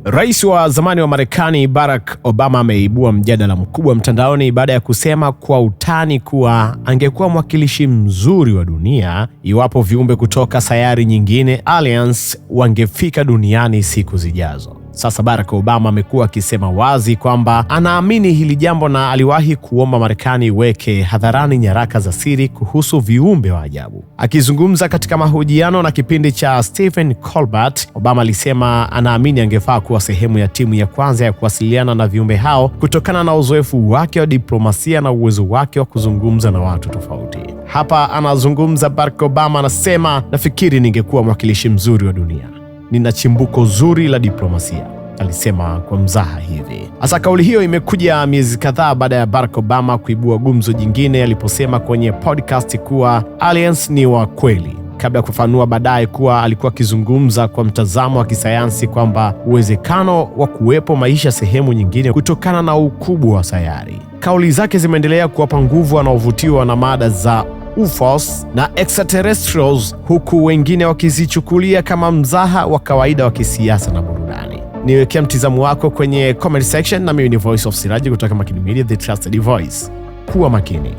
Rais wa zamani wa Marekani Barack Obama ameibua mjadala mkubwa mtandaoni baada ya kusema kwa utani kuwa angekuwa mwakilishi mzuri wa dunia iwapo viumbe kutoka sayari nyingine, aliens, wangefika duniani siku zijazo. Sasa Barack Obama amekuwa akisema wazi kwamba anaamini hili jambo na aliwahi kuomba Marekani iweke hadharani nyaraka za siri kuhusu viumbe wa ajabu. Akizungumza katika mahojiano na kipindi cha Stephen Colbert, Obama alisema anaamini angefaa kuwa sehemu ya timu ya kwanza ya kuwasiliana na viumbe hao kutokana na uzoefu wake wa diplomasia na uwezo wake wa kuzungumza na watu tofauti. Hapa anazungumza Barack Obama, anasema, "Nafikiri ningekuwa mwakilishi mzuri wa dunia, nina chimbuko zuri la diplomasia," alisema kwa mzaha hivi. Hasa kauli hiyo imekuja miezi kadhaa baada ya Barack Obama kuibua gumzo jingine aliposema kwenye podcast kuwa aliens ni wa kweli, kabla ya kufafanua baadaye kuwa alikuwa akizungumza kwa mtazamo wa kisayansi kwamba uwezekano wa kuwepo maisha sehemu nyingine kutokana na ukubwa wa sayari. Kauli zake zimeendelea kuwapa nguvu wanaovutiwa na mada za UFOs na extraterrestrials, huku wengine wakizichukulia kama mzaha wa kawaida wa kisiasa na burudani. Niwekea mtizamo wako kwenye comment section, na mimi ni Voice of Siraji kutoka Makini Media, the trusted voice. Kuwa makini.